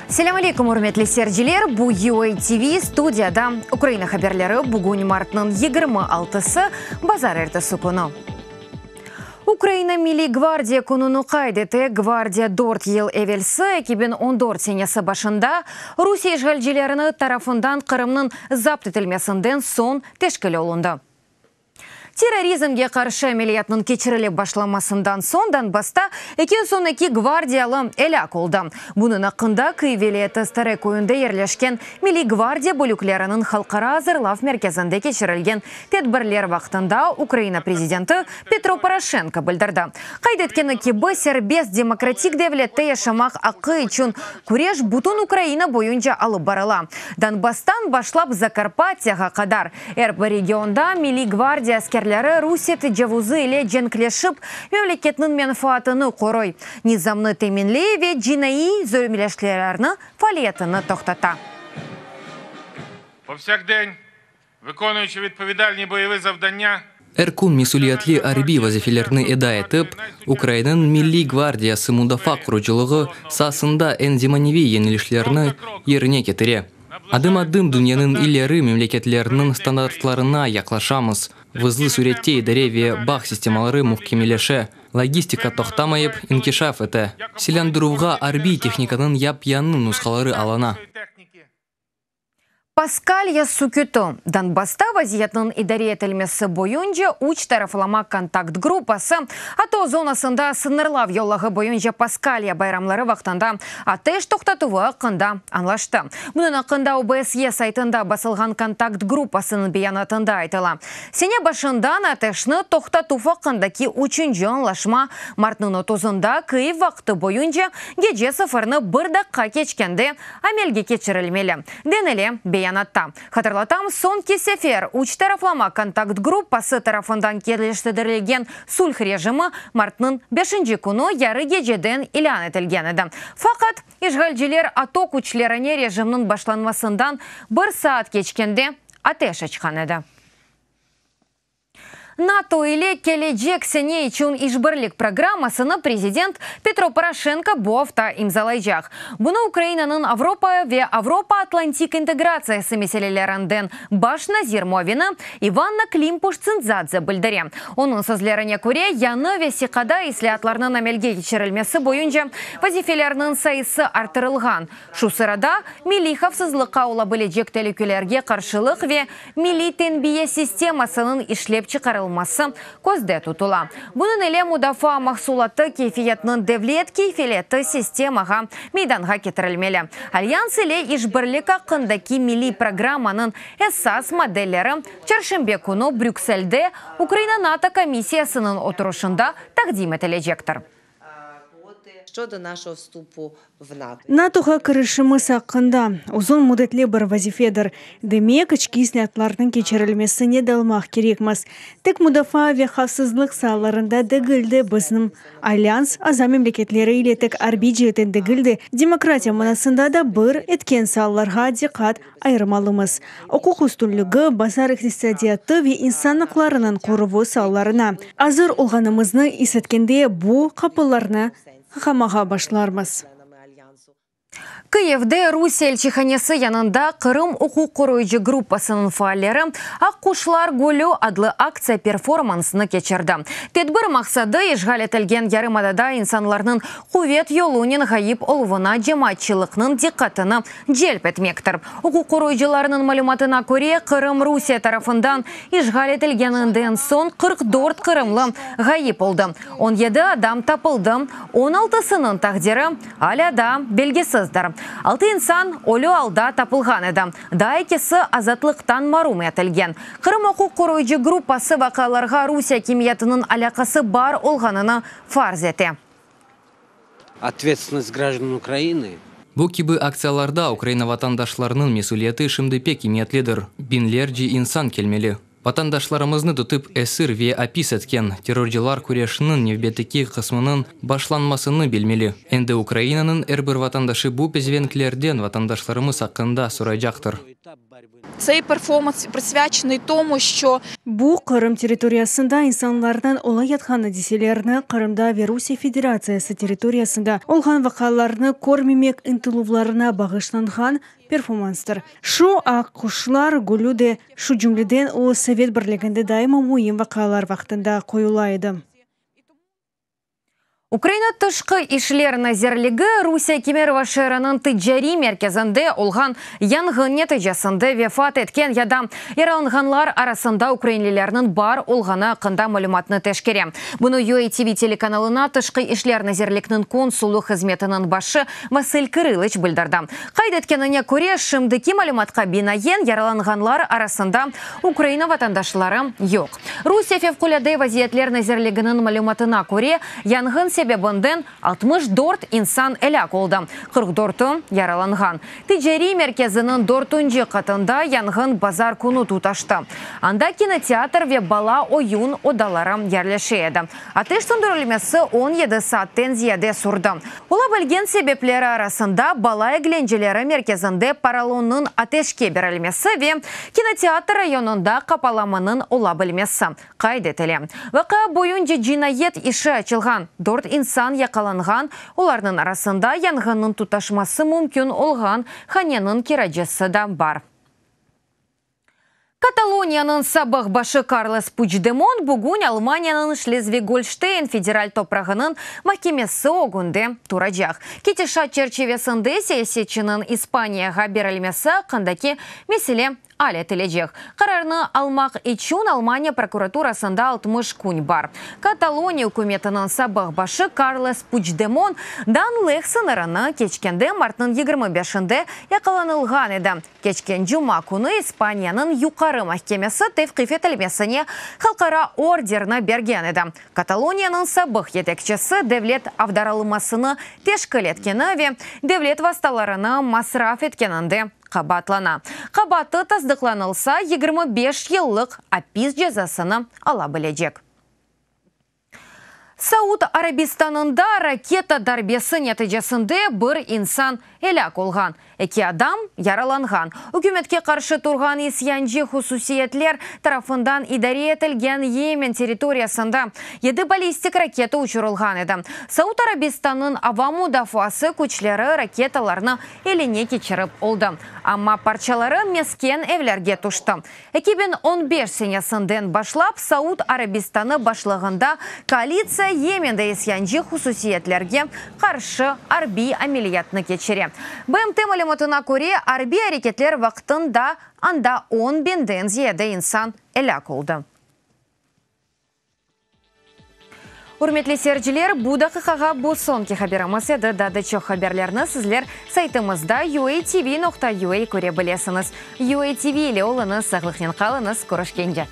Selâm aleyküm, ürmetli seyirciler! Bu UA TV, studiyada Ukraina haberleri, bugün martnıñ 26-sı, bazarertesi künü. Ukraina Milliy gvardiya kününi qayd ete. Gvardiya dört yıl evelsi, 2014 senesi başında, Rusiye işğalcilerini tarafından Qırımnıñ zapt etilmesinden soñ teşkil olundı. Terrorizmge qarşı ameliyatnıñ keçirilip başlamasından soñ Donbassta 212 gvardiyalı elâk oldı. Bunıñ aqqında Kıyiv vilâyeti Stare köyünde yerleşken Milliy gvardiya bölükleriniñ halqara azırlav merkezinde keçirilgen tedbirler vaqtında Ukraina prezidenti Petro Poroşenko bildirdi. Qayd etkeni kibi, serbest demokratik devlette yaşamaq aqqı içün küreş bütün Ukraina boyunca alıp barıla, Donbasstan başlap Zakarpatyağa qadar. Er bir regionda Milliy gvardiya askerleri Rusiye tecavuzı ile cenkleşip, memleketniñ menfaatını qoruy, nizamnı teminley ve cinaiy zömleşlerniñ faaliyetini toqtata. Povsâkden, vıkonuyuçı vidpovidalnıy boyevıy zavdannya. Er kün mesüliyetli arbiy vazifelerni eda etip, Ukrainanıñ Milliy gvardiyası mudafaa qurucılığı saasında eñ zemaneviy yeñilişlerni yerine ketire. Adım-adım dünyanıñ ileri memleketleriniñ standartlarına yaqlaşamız, vızlı sürette idare ve bağ sistemaları muhkemeleşe, logistika toqtamayıp inkişaf ete, silândıruvğa arbiy tehnikanıñ yap-yañı nushaları alına. Paskalya süküti, Donbassta vaziyetniñ idare etilmesi boyunca üç taraflama kontakt gruppası ATO zonasında sıñırlav yollağı boyunca Paskalya bayramları vaqtında ateş toqtatuvı aqqında añlaştı. Bunıñ aqqında OBSYE saytında basılğan kontakt gruppasınıñ beyanatında aytıla. Sene başından ateşni toqtatuv aqqındaki üçünci añlaşma martnıñ otuzında Kıyiv vaqtı boyunca gece sıfırnı bir daqqa keçkende amelge keçirilmeli, denile beyanatta. Hatırlatam, soñki sefer üç taraflama kontakt gruppası tarafından keliştirilgen sulh rejimi martnıñ beşinci künü yarı geceden ilân etilgen edi. Faqat, işğalciler ATO küçlerine rejimniñ başlanmasından bir saat keçkende ateş açqan edi. NATO ile kelecek sene içün işbirlik programmasını prezident Petro Poroşenko bu afta imzalaycaq. Bunı Ukrainanıñ Avropa ve Avropa-atlantik integratsiyası meselelerinden baş nazir muavini İvanna Klimpuş-Tsındzadze bildire. Onıñ sözlerine köre, yañı vesiqada islâatlarnıñ amelge keçirilmesi boyunca vazifelerniñ sayısı arttırılğan, Şu sırada, milliy havfsızlıqqa ola bilecek telükelerge qarşılıq ve milliy tenbiye sistemasınıñ işlep çıqarılması közde tutula. Bunıñ ile mudafaa mahsulatı keyfiyetiniñ devlet keyfileti sistemağa meydanğa ketirilmeli. Alyans ile işbirlik aqqındaki milliy programmanıñ esas maddeleri çarşenbe künü Brükselde Ukraina-NATO komissiyasınıñ oturışında taqdim etilecektir. NATOğa kirişimiz aqqında, uzun müddetli bir vazifedir. Demek, içki islâatlarnıñ keçirilmesine dalmaq kerekmiz. Tek mudafaa ve havfsızlıq saalarında degil de, bizim Alyans aza memleketleri ile tek arbiy ceetten degil de, demokratiya manasında da bir etken saalarğa diqqat ayırmalımız, uquq üstünligi, bazar iqtisadiyatı ve insan aqlarınıñ qoruvı saalarına. Azır olğanımıznı is etkende bu qapılarnı qaqamağa başlarmız. Kıyivde Rusiye elçihanesi yanında Qırım uquq qoruyıcı gruppasınıñ faalleri Aqquşlar gölü adlı aktsiya performansını keçirdi. Tedbir maqsadı, işğal etilgen yarımadada insanlarnıñ quvet yolunen ğayıp oluvına cemaatçılıqnıñ diqqatını celp etmektir. Uquq qoruyıcılarnıñ malümatına köre, Qırım Rusiye tarafından işğal etilgeninden soñ 44 qırımlı ğayıp oldı, 17 adam tapıldı, on altısınıñ taqdiri alâ daa belgisizdir. Altı insan ölü alda tapılğan edi, daa ekisi azatlıqtan marum etilgen. Qırım uquq qoruyıcı gruppası vaqialarğa Rusiye akimiyetiniñ alâqası bar olğanını farz ete. Ответственность граждан Украины. Bu kibi aktsiyalarda Ukraina vatandaşlarınıñ mesüliyeti şimdi pek emiyetlidir. Biñlerce insan kelmeli. Vatandaşlarımıznı tutıp esir ve apis etken terrorcılar küreşiniñ nevbetteki qısmınıñ başlanmasını bilmeli. Endi Ukrainanıñ er bir vatandaşı bu pezevenklerden vatandaşlarımız aqqında soraycaqtır. Tsey performans prisvâçenıy tomu, şço. Bu, Qırım territoriyasında insanlarnıñ olayatqan adiselerni, Qırımda ve Rusiye Federatsiyası territoriyasında olğan vaqialarnı körmemek ıntıluvlarına bağışlanğan performanstır. Şu aq quşlar gölü de şu cümleden, o, Sovet Birliginde daima müim vaqialar vaqtında qoyula edi. Ukraina Tışqı işler nazirligi Rusiye Kemerovo şeeriniñ ticariy merkezinde olğan yanğın neticesinde vefat etken ya da yaralanğanlar arasında ukrainlilerniñ bar olğanı aqqında malümatnı teşkere. Bunı UATV telekanalına Tışqı işler nazirlikniñ konsullıq hızmetiniñ başı Vasıl Kırılıç bildirdi. Qayd etkenine köre, şimdiki malümatqa binaen, yaralanğanlar arasında Ukraina vatandaşları yoq. Rusiye Fevqulâde vaziyetler nazirliginiñ malümatına köre, yanğın sebebinden 64 insan elâk oldı, 44-ü yaralanğan. Ticariy merkeziniñ dörtünci qatında yanğın bazar künü tutaştı. Anda kinoteatr ve bala oyun odaları yerleşe edi. Ateş söndürilmesi 17 saatten ziyade sürdi. Ola bilgen sebepleri arasında bala eglenceleri merkezinde porolonnıñ ateşke berilmesi ve kinoteatr rayonında qapalamanıñ ola bilmesi qayd etile. Vaqia boyunca cinayet işi açılğan, dört insan yaqalanğan, olarnıñ arasında yanğınnıñ tutaşması mümkün olğan haneniñ kiracısı da bar. Kataloniyanıñ sabıq başı Karles Puçdemon bugün Almaniyanıñ Şlezvig-Golşteyn federal toprağınıñ mahkemesi ögünde turacaq. Ketişat çerçivesinde siyasetçiniñ İspaniyağa berilmesi aqqındaki mesele al etilecek. Qararnı almaq içün Almaniya prokuraturasında 60 kün bar. Kataloniya ükümetiniñ sabıq başı Karles Puçdemon Dan-Leh sıñırını keçkende martnıñ 25-inde yaqalanılğan edi. Keçken cuma künü İspaniyanıñ Yuqarı mahkemesi tevqif etilmesine halqara orderni bergen edi. Kataloniyanıñ sabıq yetekçisi devlet avdarılmasını teşkil etkeni ve devlet vastalarını masraf etkeninde qabaatlana. Qabaatı tasdıqlanılsa, 25 yıllıq apis cezasını ala bilecek. Saud Arabistanında raketa darbesi neticesinde bir insan elâk olğan, eki adam yaralanğan. Ükümetke qarşı turğan isyancı hususiyetler tarafından idare etilgen Yemen territoriyasında yedi ballistik raketa uçurılğan edi. Saud Arabistanınıñ ava mudafaası küçleri raketalarnı eline keçirip oldı, amma parçaları mesken evlerge tüşti. 2015 senesinden başlap Saud Arabistanı başlığında koalitsiya Yemende isyancı hususiyetlerge qarşı arbiy ameliyatnı keçire. BMT malümatına köre, arbiy areketler vaqtında anda on biñden ziyade insan elâk oldı. Ürmetli seyirciler, bu daqiqağa bu soñki haberimiz edi. Daa da çoq haberlerni sizler saytımızda uatv nokta ua köre bilesiñiz. UATV ile oluñız, sağlıqnen qalıñız, körüşkence!